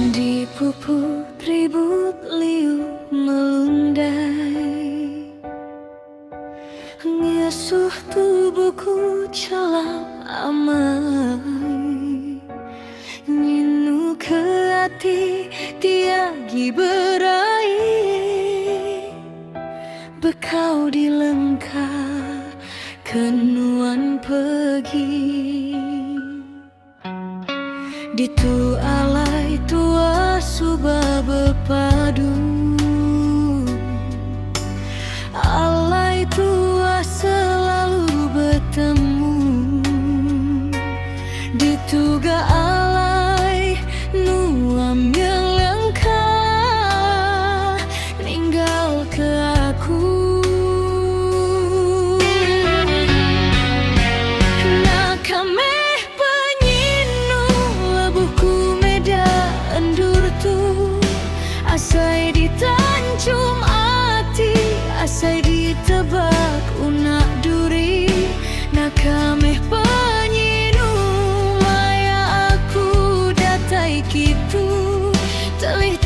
Dipuput ribut liu melundai Ngesuh tubuhku chelap amai Nyinu ke ati ti agi beraie Bekau dilengka ke nuan pegi. Ditu alai tua suba bepadu. Alai tua selalu betemu. Ditu ga alai nuan ngelengka ninggal ke aku. Naka meh Penyinu lebuh ku meda endur tu Asai ditanchum ati asai ditebak unak duri Naka meh penyinu maya aku datai kitu Telih.